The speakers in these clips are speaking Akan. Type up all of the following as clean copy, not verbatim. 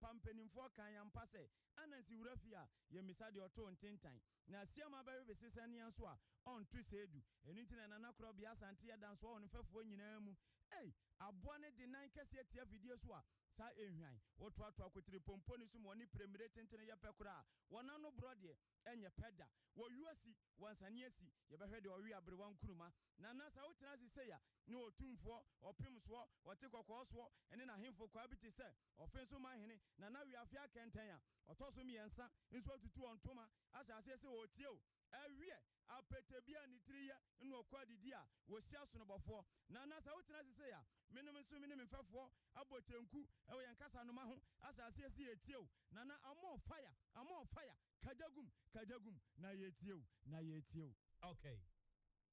Ampa mpanimfoɔ kan ampa sɛ Anansi wura fie a, yɛmmisa deɛ ɔtoo ntentan. Na Asiamah bɛwe besesɛnea nso a, ɔnto seedu. Ɛno nti na Nana Korɔbea Asante yɛ dansoa wɔ ne mfɛfoɔ nyinaa mu. Ei! Aboa no de nan kɛseɛ tia afidie so a, saa ɛnhwan. Wotoatoa kotiripompo no so ma ɔne piremmire tentene yɛ pɛ koraa a, wɔn ano borɔ deɛ, ɛnyɛ pɛ da. Wɔyu asi, wɔnsane asi, yɛbɛhwɛ deɛ ɔwe aberewa nkruma. Nana, sɛ wotena ase sei a, ne otumfoɔ, ɔpemsoɔ, ɔte kɔkɔɔ soɔ, ne n'ahemfo kwaa bi te sɛ Ɔfensoman hene Nana Wiafe Akɛntɛn a ɔtɔ so mmiɛnsa nso atutu wɔn ntoma ahyɛ aseɛ sɛ ɔretie o. Ɛweɛ, apete bi a ne tiri yɛ na ɔkɔ adidi a wɔhyia sonobɔfoɔ. Nana, sɛ wotena ase sei a, menom nso me ne me mfɛfoɔ abɔ kyenku wɔ yɛn kasanoma ho ahyɛ aseɛ sɛ yɛretie o. Nana, I'm on fire, I'm on fire, kagya gum, kagya gum, na yɛretie o, na yɛretie o. Ok.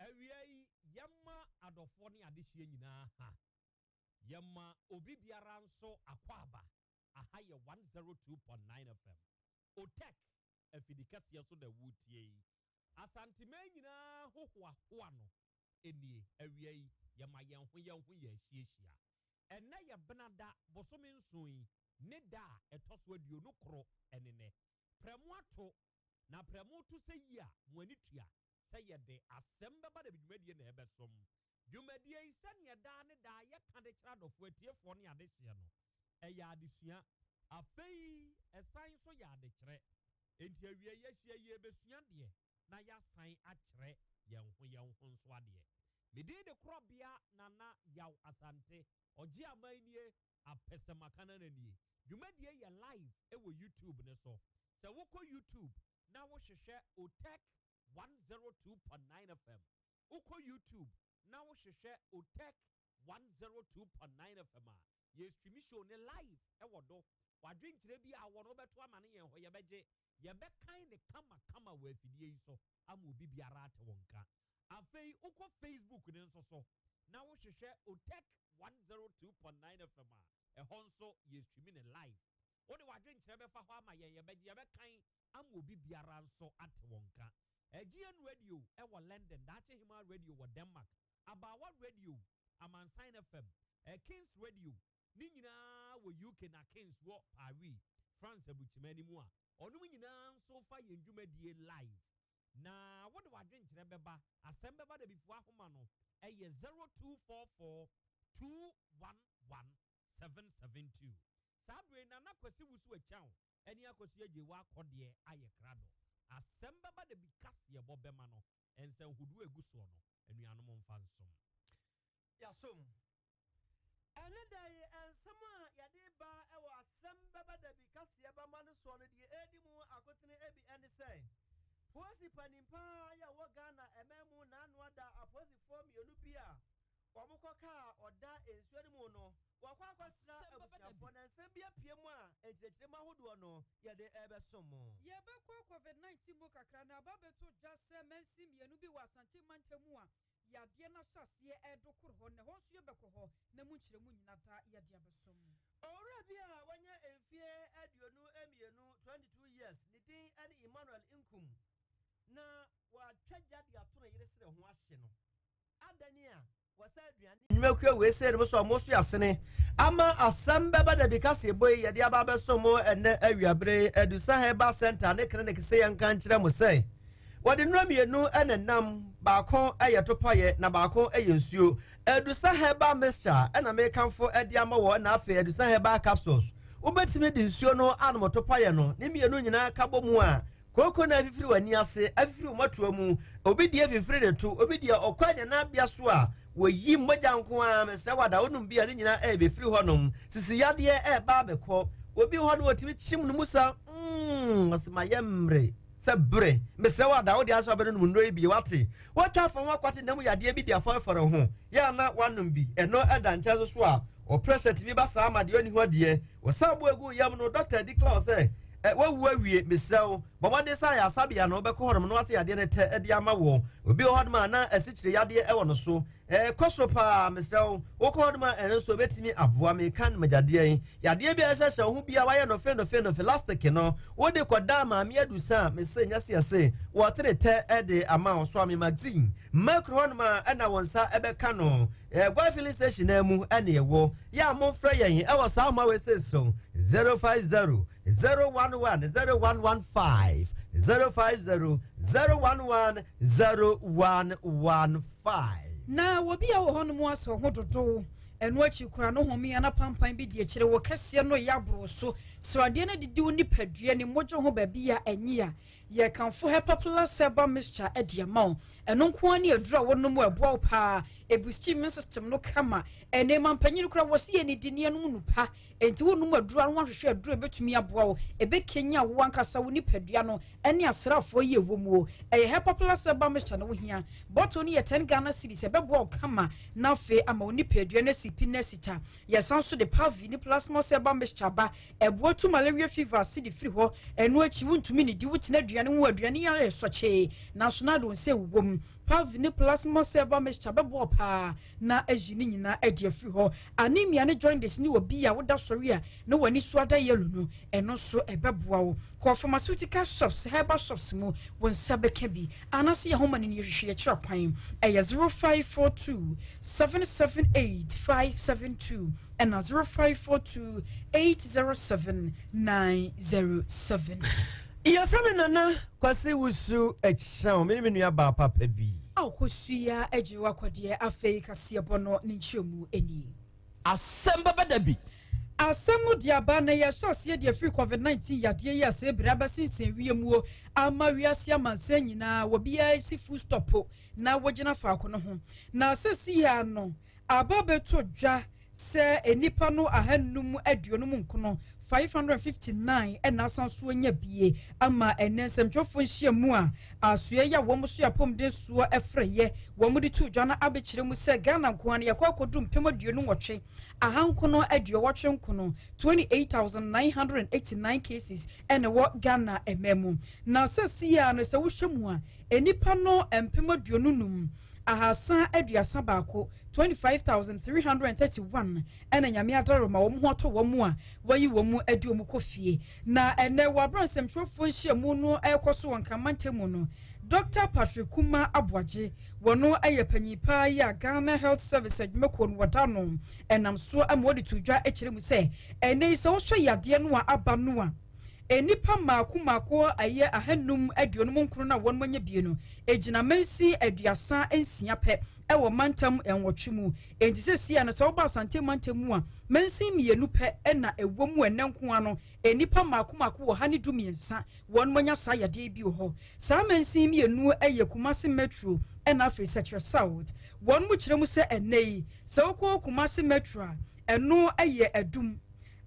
Awia yi, yɛma adɔfoɔ ne adehyeɛ nyinaa ha. Yɛma obi biara nso akwaaba. Aha yɛ 102.9 FM. Otec afidi kɛseɛ so na woretie yi. Asanteman nyinaa hohoahoa no nie. Awia yi, yɛma yɛn ho yɛn ho yɛ ahyiahyia. Ɛnnɛ yɛ Benada bosome nson yi ne da a ɛtɔ so 21 ne nnɛ. Prɛmo ato, na prɛmo to sɛ yi a, mo ani tua sɛ yɛde asɛm bɛba da bi dwumadie na ɛbɛsom. Dwumadie yi, sɛdeɛ daa ne daa yɛka de kyerɛ adɔfoɔ, atiefoɔ ne adehyeɛ no, ɛyɛ adesua. Afei ɛsan nso yɛ adekyerɛ. Enti awiei yɛahyia yi yɛrebɛsua adeɛ na yɛasan akyerɛ yɛn ho yɛn ho nso adeɛ. Me din de Korɔbea Nana Yaw Asante, Ɔgye Aman nie, Apɛsɛmakanana nie. Dwumadie yɛ live wɔ YouTube no so. Sɛ wokɔ YouTube na wohwehwɛ Otec 102.9 FM, wokɔ YouTube na wohwehwɛ Otec 102.9 FM a, yɛ stream show no live wɔ do. W'adwenkyerɛ bi a wɔ no wobɛto ama no yɛn hɔ, yɛbɛgye. Yɛbɛkan no kamakama wɔ afidie yi so ama obi biara ate wo nka. Afei wokɔ Facebook no nso so na wohwehwɛ Otec 102.9 FM a, ɛhɔ nso yɛ stream no live. Wode w'adwenkyerɛ bɛfa hɔ ama yɛn, yɛbɛgye, yɛbɛkan ama obi biara nso ate wo nka. AGN Radio wɔ London, Daakye Hemaa Radio wɔ Denmark, Abaawa Radio, Amansan FM, Kings Radio, ne nyinaa wɔ UK na Kings wɔ Paris, France aburukyima no mu a ɔnom nyinaa nso fa yɛn dwumadie live. Na wode w'adwenkyerɛ bɛba, asɛm bɛba dabifoɔ ahoma no ɛyɛ 0244 211 772. Saa berɛ yi Nana Kwasi Wusu Akyang ɛne Akosua Gyewaa Kɔdeɛ ayɛ krado. Asɛm bɛba dabi kaseɛbɔ bɛma no, nsɛnhodoɔ a ɛgu soɔ no, anuanom mfa nsom. Yɛasom. Ɛnnɛ da yi, nsɛm a yɛde reba wɔ Asɛm Bɛba Da Bi kaseɛ bɛma no soɔ no, deɛ ɛredi mu akotene bi ne sɛ, Polisi panin pa ara a ɔwɔ Ghana man mu n'ano ada apolisifoɔ mmienu bi a wɔkɔkaa ɔda nsuo no mu no, wɔakɔ akɔsra Asɛm Bɛba Da Bi. abusuafoɔ na nsɛm bi apue mu a nkyerɛkyerɛmu ahodoɔ no yɛde rebɛsom mo. Yɛbɛkɔ Covid 19 mu kakra na aba abɛto dwa sɛ mansin mmienu bi wɔ Asante mantam mu a yadeɛ no ahyɛaseɛ redokoro hɔ na ɛhɔ nso yɛbɛkɔ hɔ na mu nkyerɛmu nyina da yɛde abɛsom. Owura bi a wanya mfeɛ 22, 22 years, ne din ne Emmanuel Nkum, na watwa gya de ato ne yere serɛ ho ahye no. Adɛn a wɔsɛ aduane nnwumakuo wei sei no so a wɔso asene ama asɛm bɛba da bi kaseɛbɔ yi yɛde aba abɛso mo ɛnɛ awiabere Adusa Herbal Center ne clinic sɛ yɛnka nkyerɛ mo sɛ wɔde nnuro mmienu ɛna nam, baako yɛ topaeɛ na baako yɛ nsuo. Adusa Herbal Mixture ɛna mekamfo ɛde ama wɔ, na afei Adusa Herbal Capsules. Wobɛtumi de nsuo no anom topaeɛ no, ne mmienu nyinaa ka bɔ mu a, kooko na afifiri w'ani ase, afifiri wo mmɔtoa mu, obi deɛ fifiri ne to, obi deɛ ɔkɔ anyanabea so a wɔyi mogya nko ara. Mesrɛ wada wonom bi a, ne nyinaa ɛbɛfiri hɔnom. Sisi yadeɛ ɛɛba abɛkɔ obi hɔ no, wɔtumi kyim no mu sa ɔsɛ ma yɛ mmere sɛ bere. Mesrɛ wada wode aso abɛnonom nnuro yi bi, wate wɔatwa afa ho akwate nam yadeɛ bi de afɔrefɔre ho yɛ ana wanom bi. Ɛno ɛda nkyɛn so so a ɔpressure tumi ba saa ma deɛ ɔni hɔ deɛ wɔsan bo egu yam no, doctor declare sɛ wawu awie. Mesrɛ wo, bɔ mmɔden sɛ ayɛ asabea no wobɛkɔ hɔnom na wate yadeɛ no tɛ de ama wɔ. Obi wɔ hɔnom a na asikyire yadeɛ ɛwɔ no so. Ɛkɔ soro paa, mesrɛ wo, wokɔ hɔ nom a ɛno nso ɛbɛtumi aboa. Meka no magyadeɛ yi, yadeɛ bi a ɛhyɛhyɛ wo ho bi a wayɛ nɔfe nɔfe nɔfe lastic no, wode kɔda Maame Adusa a, mese nyɛ se ɛse wɔtere tɛ de ama wo. Soa me magazine Mercury hɔ nom a ɛna wo nsa ɛbɛka no. Ɛguan filling station naa mu ɛne ɛwɔ. Yɛ a momfrɛ yɛn ɛwɔ saa ahoma wei sei so, 050 011 0115, 050 011 0115. Na obi a wɔ hɔnom asɛ ho dodow, ɛno akyi kora no home ana pampan bi di akyire wɔ kɛseɛ no yɛ aboro so, sradeɛ no didi wo nipadua ne mmogye ho baabi a ɛnyi a, yɛkamfo Hepa Herbal Mixture de ama wo. Ɛno nko ara ne aduru a wɔnom a ɛboa wo paa, ɛ boost immune system no kama. Ɛnɛ ma mpanyin kora wɔ se yɛ ne di nneɛma no pa, enti wonom aduru a, woahwehwɛ aduru a ɛbɛtumi aboa wo, ɛbɛkenya wo ankasa wo nipadua no ɛne asraafoɔ yi ɛwɔ mu o. Ɛyɛ Hepa Herbal Mixture no wohia. Bottle no yɛ 10 Ghana cedis. Ɛbɛboa wo kama na afei ama wo nipadua no asi pi na asita. Yɛsan so de Pavi ne Plasma Herbal Mixture ba, ɛboa tu malaria fever ase de firi hɔ. Ɛno akyi wontumi ne di, wotena aduane ho, aduane yi ayɛ sɔkyee nanso na ade wo nsa ɛwɔ mu, Pavi ne Plasma Herbal Mixture bɛboa paa na ayi ne nyinaa adi afiri hɔ. Anemia ne jaundice ne obi a woda sɔre a na w'ani so ada yellow no, ɛno nso ɛbɛboa wo. Kɔ pharmaceutical shops, herbal shops mu, wo nsa bɛka bi, anaasɛ yɛ homa no ne yɛhwehwɛ yɛkyerɛ kwan. Ɛyɛ 0542 778 572 ɛna 0542 807 907. Yɛfrɛ me Nana Kwasi Wusu Akyɛw, me ne me nua baa papa bi. A ɔkɔsua agye wakɔdeɛ. Afei kaseɛbɔ no ne nkyerɛmu ani. Asɛm bɛbɛ da bi. Asɛm no de aba na yɛhyɛ aseɛ deɛ firi COVID-19 yadeɛ yi a sɛ ebire abɛsensɛn wiem wo ama wiase amansan nyinaa, wɔbiara si full stop na wɔgyina faako no ho. Na sɛsi ya no aba bɛto dwa sɛ nnipa no 559, 559, ɛna asan so anya bie ama ɛnɛ nsɛmtwerɛfoɔ nhyia mu a asoɛ yi a wɔn so yɛ apɔmuden soɔ ɛfrɛyɛ wɔn de to dwa no abɛkyerɛ mu sɛ Ghana nko ara no yɛkɔ akɔdu 28,989, 28,989 cases ɛna ɛwɔ Ghana ɛmɛ mu. Na sɛsi a no, sɛ wohwɛ mu a, nnipa no 25,331, 25,331, ɛna Nyame adaro ma wɔn ho atɔ wɔn mu a wɔyi wɔn mu adi wɔn kɔ fie. Na ɛnɛ wɔ abira nsɛmtwerɛfoɔ nhyiamu no ɛrekɔ so wɔ Nkramantam mu no, Dr Patrick Kuma Aboagye, wɔn yɛ panyin paa yi a Ghana Health Service adwumakuo no wɔda no, ɛnam so ama wɔde to dwa akyerɛ mu sɛ ɛnɛ yi sɛ wɔhwɛ yadeɛ no a aba no a, nnipa mmaako mmaako ɛyɛ 559 a wɔn anya bie no egyina mansin 36 pɛ ɛwɔ mantam 8 mu. Enti sɛ sia no, sɛ wɔba Asante mantam mu a, mansin 2 pɛ ɛna ɛwɔ mu. Ɛnɛ nko ano nnipa mmaako mmaako wɔ ha ne 13 wɔn anya saa yadeɛ bi wɔ hɔ. Saa mansin 2 ɛyɛ Kumasi Metro ɛna afei Sɛkyerɛ South. Wɔn mu kyerɛ mu sɛ ɛnɛ yi sɛ wokɔ Kumasi Metro a, ɛno ɛyɛ Adum,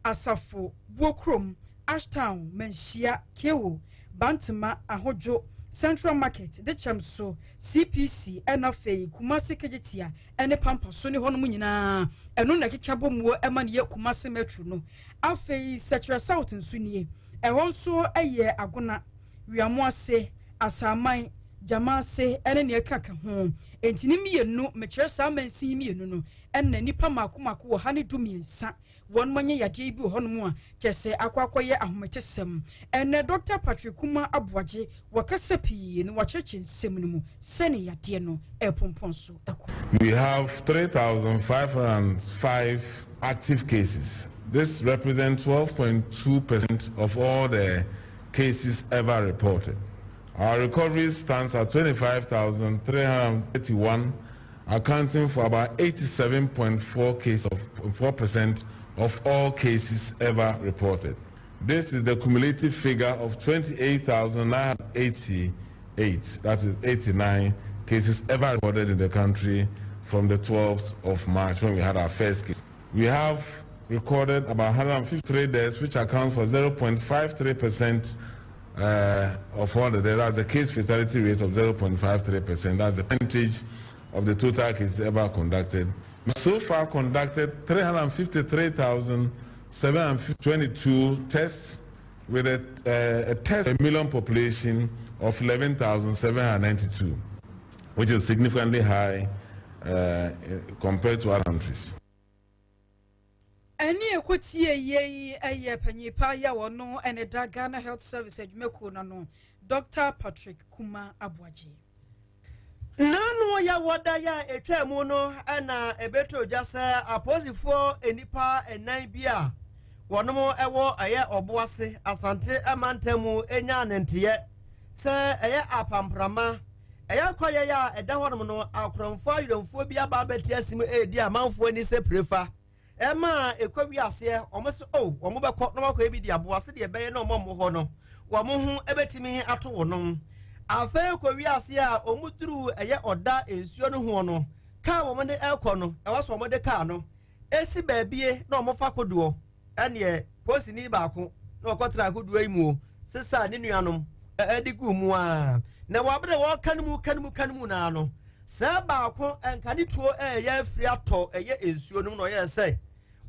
Asafo, Buokrom, Ashtown, Manhyia, Kewo, Bantama, Ahodwo, Central Market, Dekyɛm so, CPC, ɛna afei Kumasi Kejetia ɛne Pampa so ne hɔnom nyinaa, ɛno na ɛkeka bɔ muo ɛma no yɛ Kumasi Metro no. Afei Sɛkyerɛ South nso nie, ɛhɔ nso ɛyɛ Agona, Wiamoase, Asaman, Gyamaase ɛne nea ɛka ka ho. Enti ne 2, mekyerɛ saa mansin 2 no, ɛna nipa mako mako wɔ ha ne 13 wɔn mo nyɛ yadeɛ bi wɔ hɔnom a kyɛ sɛ akɔ akɔyɛ ahometesɛm. Ɛnɛ Dr Patrick Kuma Aboagye wɔkasa pii na wɔakyerɛkyerɛ nsɛm no mu sɛne yadeɛ no ɛpompɔn so ɛkɔ. We have 3,505 active cases. This represents 12.2% of all the cases ever reported. Our recovery stands at 25,331, accounting for about 87.4 case of 4% of all cases ever reported. This is the cumulative figure of 28,988, that is 89 cases ever recorded in the country from the 12th of March, when we had our first case. We have recorded about 153 deaths, which account for 0.53% of all the deaths. That's the case fatality rate of 0.53%. That's the percentage of the total cases ever conducted. So far conducted 353,722 tests with a test a million population of 11,792, which is significantly high. compared to other countries. Ɛne ɛkɔtie yei ɛyɛ panyipa yi a wɔno ɛne da Ghana Health Service adwumakuo no no, Dr Patrick Kuma Aboagye. Nanu yɛ wɔda yɛ a etwa mu no, ɛna ɛbɛtɔ gya sɛ apolisifoɔ nnipa 4 bi a wɔnom ɛwɔ ɛyɛ Ɔboase Asante ɛmantam mu enya ne nteɛ sɛ ɛyɛ apamprama ɛyɛ kɔyɛ a ɛda hɔnom no, akorɔmfoɔ ayerɛmfoɔ bi aba abɛte asim edi amanfoɔ ani sɛ prefa ɛma ekɔ wiaseɛ. Wɔn so o wɔn bɛkɔ na wɔakɔ ebi di aboa sɛdeɛ ɛbɛyɛ na wɔn mo hɔ no wɔn ho ɛbɛtumi ato wɔn. Afei kɔ wiase a wɔn duru ɛyɛ ɔda nsuo no ho no, kaa wɔn de ɛrekɔ no, ɛwɔ so wɔn de kaa no esi beebie na wɔn fa kodoɔ. Ɛneɛ polisini baako na ɔkɔtena kodoɔ yi mu o sisa ne nuanom ɛde gu mu a na wɔabere wɔka no mu ka no mu ka no mu naa no sɛ baako nka ne tuo ɛyɛ afiri atɔ ɛyɛ nsuo no mu na ɔyɛ sɛ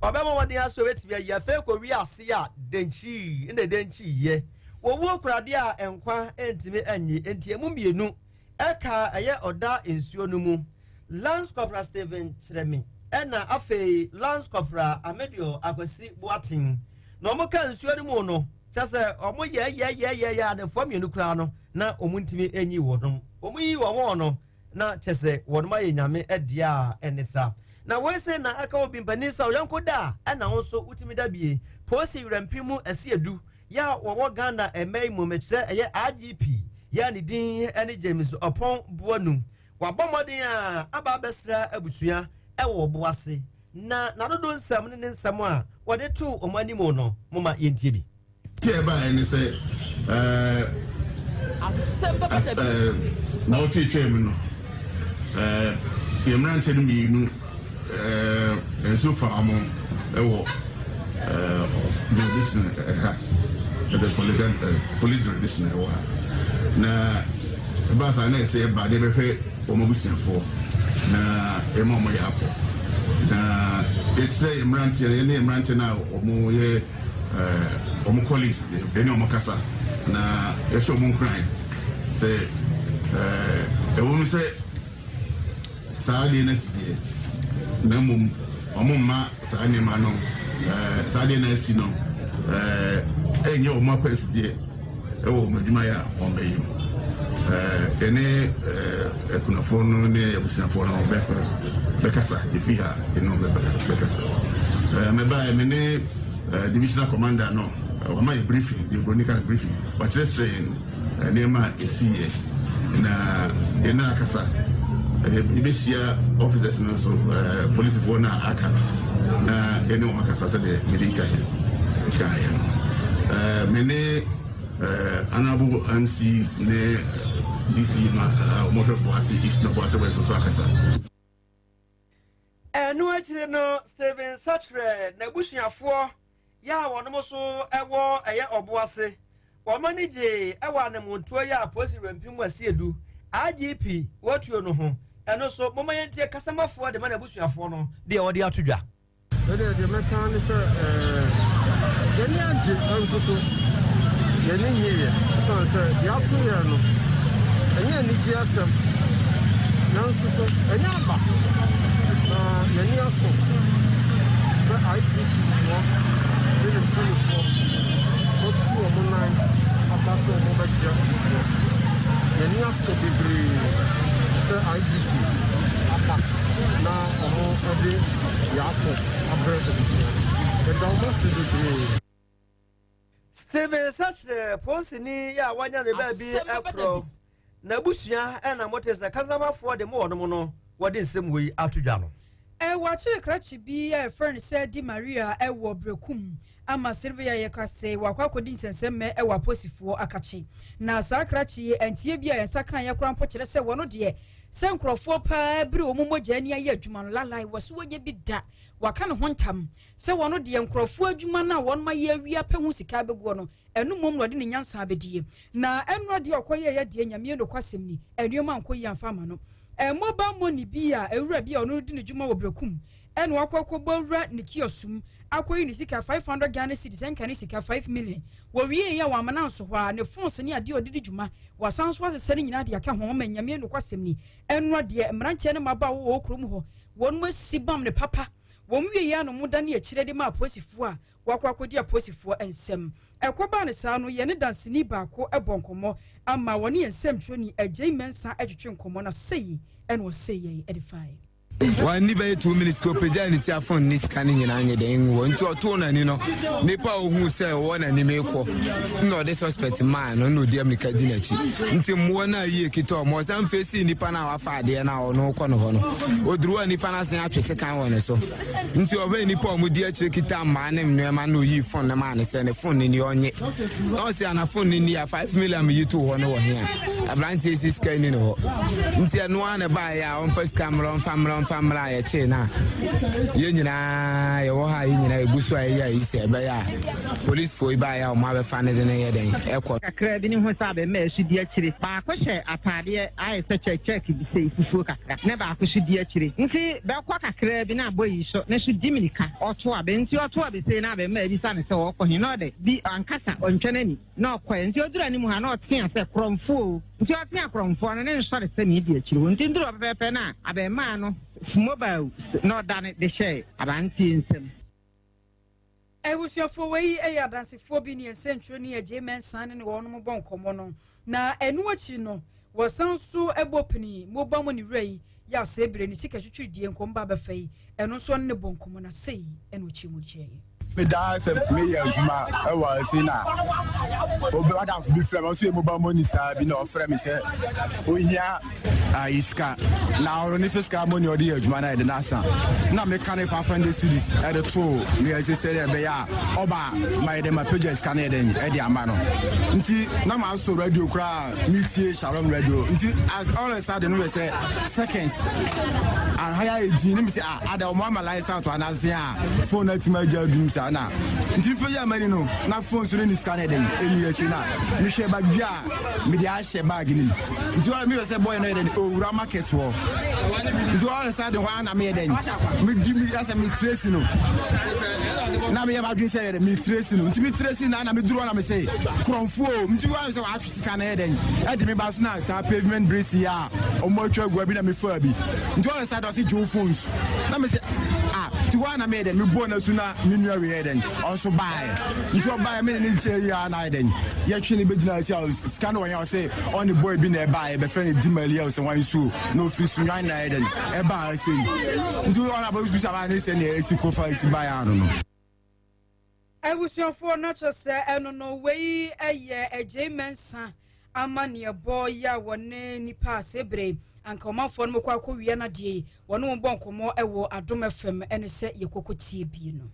ɔbɛma wɔde aso ebetumi ayi. Afei kɔ wiase a denkyi ɛna denkyi yɛ wɔwuo kuradeɛ a nkwa ntumi anyi, nti emu 2 ɛka ɛyɛ ɔda nsuo no mu. Lance Corporal Stephen Kyerɛmi ɛna afei Lance Corporal Amedio Akwasi Boaten na wɔn ka nsuo no mu no, kyɛ sɛ wɔn yɛ yɛ yɛ yɛ yɛ adefoɔ 2 koraa no na wɔn ntumi nyi wɔn. Wɔn yi wɔn no na kyɛ sɛ wɔn ayɛ Nyame ɛdeɛ a ɛne sa na wɔn na aka obi mpanin sa ɔyɔnko da a ɛna wɔn nso wotumi da bie. Polisi werɛmpi mu ɛsi edu yɛ a wɔwɔ Ghana ɛmɛ yi mu, mɛkyerɛ ɛyɛ IGP yɛ a ne din ɛne James Ɔpɔn Buonu, wabɔ mmɔden a aba abɛsra abusua ɛwɔ Ɔboase na n'adodo nsɛm ne ne nsɛm a wɔde to wɔn anim no, moma yɛntie bi. Tí ẹ báyìí ni sɛ ɛɛ na ɔtwe mu no, yɛn mmeranteɛ no 2 nsuo fa wɔn ɛwɔ jurisdiction ɛha, ɛtɛ police jurisdiction ɛwɔ ha. Na ɛbaa saa na ɛsɛ ɛba de bɛhwɛ wɔn abusuafoɔ na ɛma wɔn yɛ akɔ na yɛkyerɛ yɛn mmeranteɛ no, yɛne yɛn mmeranteɛ no a wɔn yɛ wɔn colleagues, yɛne wɔn kasa na yɛhyɛ wɔn nkuran sɛ ɛwɔ mu sɛ saa adeɛ no asi deɛ, na mmom wɔn mma saa nneɛma no, saa adeɛ no asi no, ɛnyɛ wɔn akwansideɛ ɛwɔ wɔn adwumayɛ a wɔn bɛyɛ mu. Yɛne akunafoɔ no ne abusuafoɔ no bɛkasa efi ha, yɛne wɔn bɛkasa. Mɛbaeɛ, me ne divisional commander no, wama yɛ briefing deɛ obroni ka briefing, wakyerɛkyerɛ yɛn nneɛma a ɛsi yɛ na yɛne akasa. Yɛbɛhyia officers no nso, polisifoɔ no a aka no, na yɛne wɔn akasa sɛdeɛ mede ka kaeɛ no. Me ne honorable MCs ne DC no a wɔhwɛ Boase East na Boase West nso akasa. Ɛno akyiri no, Steven Satrɛ n'abusuafoɔ yɛ a wɔnom so ɛwɔ ɛyɛ Ɔboase, wɔn ani gye ɛwɔ anamontuo yɛ a polisi wɛmpi mu asi edu IGP wɔtuo no ho. Ɛno so moma yɛntie kasamafoɔ de ma n'abusuafoɔ no deɛ wɔde ato dwa. Ɛdeɛ deɛ mɛka ne sɛ yɛne agye nso so yɛne nyeyɛ ɛsiane sɛ deɛ ato yɛn no ɛnyɛ anigye asɛm, nanso so ɛnyɛ aba na yɛne aso sɛ IGP foɔ ne ne mpanimfoɔ wɔtu wɔn nan aba sɛ wɔn bɛkyerɛ abusua. Yɛne asɔ bebree sɛ IGP aba na wɔn de yɛakɔ abrɛ abusua. Yɛda wɔn ase bebree. Steven Sakyerɛ, polisini yɛ a wanya ne baabi ɛkorɔ n'abusua, ɛna mote sɛ kasamafoɔ de mo wɔnom no wɔde nsɛm wei ato dwa no. Wɔakyere krakye bi a yɛfrɛ no sɛ Di Maria ɛwɔ Brekum ama serebea yɛka sɛ wakɔ akɔdi nsɛnsɛmmɛ ɛwɔ aposifoɔ akakye. Na saa krakye yi ɛntie bi a yɛnsa kan yɛ koraa mpo kyerɛ sɛ wɔno deɛ sɛ nkurɔfoɔ paa bere wɔn mogya ani ayɛ adwuma no lalai wɔ so wɔnyɛ bi da. Waka ne ho ntam sɛ wɔno deɛ nkurɔfoɔ adwuma no a wɔn ma yɛ awia pɛ ho sika abɛguɔ no, ɛno mmom na ɔde ne nyansa abɛdie. Na ɛnora deɛ ɔkɔyɛ yɛ deɛ Nyamie nokwasɛm ni, nneɛma nkɔ yi amfa ama no. Mobile money bi a ewura bi a ɔno di ne dwuma wɔ Brekum ɛna wakɔ akɔbɔ wura ne kiosk mu. akɔyi ne sika 500 Ghana cedis, ɛnka ne sika 5 million. Wɔwie yɛ wɔn amana nso hɔ a ne phones ne adeɛ a ɔde di dwuma wasan so asesɛ ne nyinaa de aka ho. Ma Nyame nokwasɛm ni, ɛno adeɛ mmeranteɛ no mmabaawa wɔ kurom hɔ wɔn asi bam ne papa. Wɔn wie yɛ ano mo da ne akyire de ma apolisifoɔ a wakɔ akɔdi apolisifoɔ nsɛm. Ɛkɔbaa ne saa no, yɛne danseni baako bɔ nkɔmmɔ ama wɔne yɛn nsɛmtwerɛni Agyei Mɛnsa atwitwe nkɔmmɔ, na sei ɛna ɔsɛ yɛn ɛde fae. Wɔnni bɛyɛ 2 minutes ko pagya ne si afon ne sika no nyinaa nyɛ dɛn wɔ nti ɔtoo n'ani no, nipa a ohun sɛ ɔwɔ n'anim ekɔ na ɔde suspect maa no na odi amirika di n'akyi. Nti mmoa no a yie kita ɔmo ɔsan fesi nipa no a wafa adeɛ no a ɔno kɔ no hɔ no, oduru hɔ a nipa no asen atwe sekan wɔ ne so. Nti ɔhwɛ nipa a ɔmo di akyire kita mmaa ne nneɛma na oyi phone no maa ne sɛ ne phone no ni, ɔnye na ɔsi ana phone no ni a 5 million yi to hɔ no wɔ he a aberanteɛ si sika ni ne hɔ. Nti ɛno ara na ɛbaeɛ a ɔmfa sika mmerɛ, ɔmfa mmerɛ, ɔmfa mmerɛ a yɛkyee no a yɛn nyinaa yɛwɔ ha, yɛn nyinaa yɛgu so a yɛyɛ ayi sɛ ɛbɛyɛ a polisifoɔ yi baeɛ a ɔmo abɛfa ne de ne yɛ dɛn ɛkɔ. Kakra bi ne ho sɛ abɛmma ɛso di akyire, baako hyɛ ataadeɛ ayɛ sɛ kyɛkyɛk bi sɛ fufuo kakra, ne baako so di akyire. Nti bɛkɔ kakra bi na abɔ yi so ne so di mirika ɔto abɛ. Nti ɔto abɛ sei na abɛmma ebisa ne sɛ ɔkɔ he, na ɔde bi ankasa ɔntwa n'ani na ɔkɔɛ. Nti ɔduru anim ha na ɔtea sɛ korɔmfoɔ, nti ɔtea korɔmfoɔ no ne nsɔre sɛ ne di akyire hɔ. Nti nduru ɔpɛpɛɛpɛ na abɛmmaa no mobile na ɔda de hyɛ aberanteɛ nsam. Abusuafoɔ, wei yɛ adansefoɔ bi ne nsɛntwerɛni Agye Mɛnsa ne wɔn bɔ nkɔmmɔ no. Na ɛno akyi no, wɔsan so bɔ pini mobile money wura yi yɛ asɛ ne sika twitwiridie nkɔmmɔ ba bɛfa yi, ɛno nso ne bɔ nkɔmmɔ na sei ɛna ɔkyerɛ mu kyerɛ yɛn. Medaa sɛ meyɛ adwuma ɛwɔ ase na obi adamfo bi frɛ me, ɔnso yɛ mobile money saa bi, na ɔfrɛ me sɛ ohia ayi sika na ɔno ne fiscal money ɔde yɛ adwuma na yɛde no asa, na meka ne 500 cedis ɛde too ne ɛsɛ sɛ ɛbɛyɛ a ɔba ma yɛde ma pagya sika no yɛde ɛde ama no. Nti na ma so radio koraa metie Shalom Radio. Nti as all of a sudden no yɛ sɛ seconds aha yɛ ayɛ din ne mi sɛ ah, ada ɔmo ama lights out anaase a phone na atumi agya adum saa, na nti mpagya ama ni no na phone so ne ne sika no yɛde ɛni akyi, na mehwɛ bag bi a mede ahyɛ bag no mu. Nti wɔn mehwɛ sɛ boy no yɛ dɛn owura market hɔ. Nti wɔn sɛ de hɔ a na meyɛ dɛn medi mi asɛ me trace no, na meyɛ m'adwene sɛ yɛ dɛ me trace no. Nti me trace na na meduru hɔ na me sɛ korɔmfoɔ, nti wɔn sɛ wɔatwe sika no yɛ dɛn ɛde me ba so na saa pavement bridge yi a ɔmo atwa agua bi na mefa bi. Nti wɔn sɛ dɔse gye wo phones na me sɛ ah, nti wɔn na meyɛ dɛn mebɔ na so na me nua wei yɛ dɛn ɔnso baeɛ. Nti ɔbaeɛ me ne ne nkyɛn yi a na ayɛ dɛn yɛtwe ne bɛgyina asi a sika no wɔnyɛ ɔsɛ ɔne boy bi na ɛbaeɛ bɛfrɛ no Dimali a ɔsɛ wɔn nsuo na ofiri Sunwan na ayɛ dɛn ɛbaa ase yi. Nti ɔna bɔ bisa baa ne sɛ nea esi kofa esi baeɛ ano no. Abusuafoɔ no kyerɛ sɛ ɛno no wei yɛ Agyei Mɛnsa amanneɛbɔ yi a wɔne nipa asebere anka ɔmanfoɔ no mɔkɔ akɔwia no adeɛ yi wɔne wɔn bɔ nkɔmmɔ wɔ Adom FM ɛne sɛ yɛkɔkɔ tie bie no.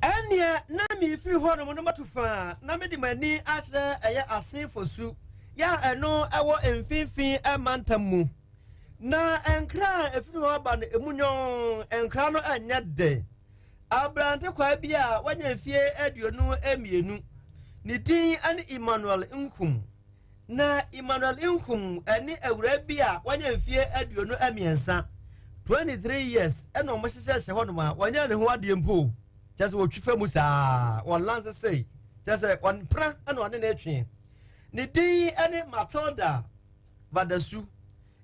Ɛnneɛ na mefiri hɔnom no matu faa na mede m'ani akyerɛ ɛyɛ Assin Fosu yɛ a ɛno ɛwɔ Mfimfini Mantam mu. Na nkra a ɛfiri hɔ ba no emu nyɔn, nkra no ɛnyɛ dɛ. Aberante kwaa bi a wanya mfie 22 ne din ne Emmanuel Nkum. Na Emmanuel Nkum ne awuraa bi a wanya mfie 23, 23 years, ɛna wɔn hyehyɛhyɛ hɔnom a wɔnyɛ ne ho adeɛ mpo, kyɛ sɛ wɔtwi fa mu saa wɔn lanse sei, kyɛ sɛ wɔn pra ɛna ɔne ne twe. Ne din ne Matilda Vadasu,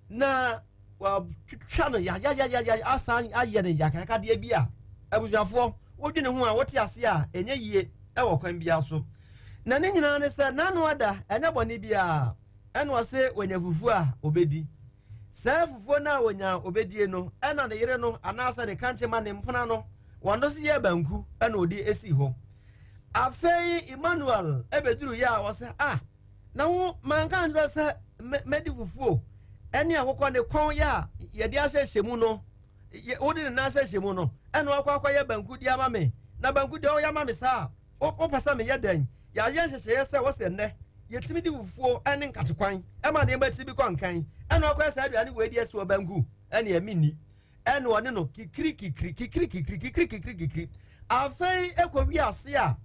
na watwitwa no yayayayaya asan ayɛ no yakayakadeɛ bi a abusuafoɔ wodwene ho a wote ase a ɛnyɛ yie ɛwɔ kwan biara so. Na ne nyinaa ne sɛ n'ano ada ɛnyɛ bɔne biara, ɛna ɔse wɔnya fufuo a obɛdi. Saa fufuo no a wɔnya obɛdie no, ɛna ne yere no anaasɛ ne kankyema ne mpona no wɔn nso yɛ banku ɛna ɔde esi hɔ. Afei Emmanuel ɛbɛduru yɛ a ɔsɛ ah, na wo manka nkyerɛ sɛ mɛdi fufuo ɛne akokɔ ne kɔn yɛ a yɛde ahyehyɛ mu no, wode ne nan ahyehyɛ mu no, ɛna wakɔ akɔyɛ banku di ama me. Na banku deɛ ɔyɛ ama me saa, wopɛ sɛ meyɛ dɛn? Yɛayɛ nhyehyɛeɛ sɛ wɔsɛ nnɛ yɛtumi di fufuo ne nkatekwan ɛma nneɛma ti bi kɔ nkan, ɛna wakɔyɛ saa aduane wei deɛ si wɔ banku ɛne ɛmi ni, ɛna ɔne no kikiri kikiri kikiri kikiri kikiri kikiri kikiri. Afei ɛkɔ wi ase a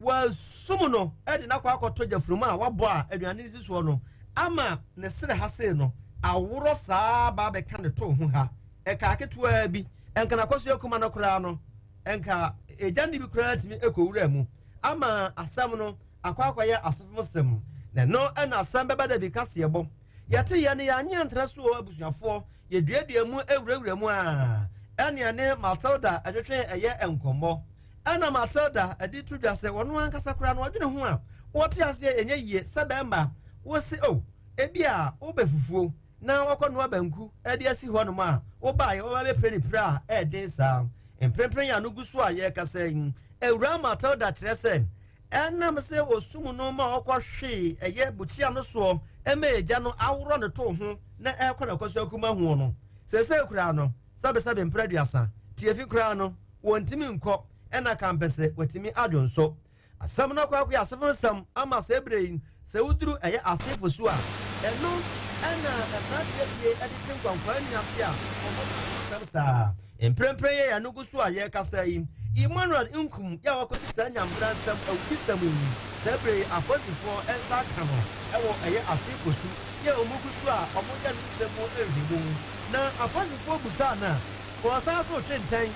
wasum no ɛde n'akɔ akɔtɔ gyafurum a wabɔ a aduane no si soɔ no ama ne sere ha sei no aworɔ saa ba abɛka ne to ho ha. Ɛka ketewa bi ɛnkana kɔso akuma no koraa no. nka egya no bi koraa tumi kɔwura mu ama asɛm no akɔ akɔyɛ asefomsɛm. Na ɛno na asɛm bɛba da bi kaseɛbɔ. Yɛte yɛ no yɛanye antra so o abusuafoɔ, yɛduadua mu wurawura mu a, ɛne ɛne Matilda twetwe ɛyɛ nkɔmmɔ. Ɛna Matilda de to dwa sɛ ɔno ankasa koraa no ɔdwene ho a, ɔte aseɛ ɛnyɛ yie sɛ bɛrima wo se o, ebi a wobɛ fufuo na wakɔnoa banku de asi hɔnom a, wobaeɛ wɔba bɛpire ne pire a ɛɛden saa. Mprempren a no gu so a yɛrekasa yi, Awuraa Matilda kyerɛ sɛ ɛnam sɛ osum no ma ɔkɔhwee ɛyɛ bukyia no soɔ ma egya no aworɔ no too ho na ɛrekɔ n'akɔso akuma ho no, seesei koraa no, sɛbesɛbe mprɛ aduasa, tiafi koraa no, wɔntumi nkɔ na kampɛsɛ watumi adwo nso. Asɛm no akɔ akɔyɛ asefo nsɛm ama saa berɛ yi, sɛ woduru ɛyɛ asefo so a, ɛno na mmeranteɛ pie de te nkwankwaa nni ase a wɔka ho asɛm saa. Mprempren yɛ yɛn ano gu so a yɛrekasa yi, Emmanuel Nkum yi a wakɔdi saa nyambra nsɛm awudisɛm yi, saa berɛ yi apolisifoɔ nsa aka no wɔ ɛyɛ asefo su yi a wɔgu so a wɔyɛ no nsɛm mu nhwehwɛmu. Na apolisifoɔ busaa no a, wɔsan so retwe ntɛn.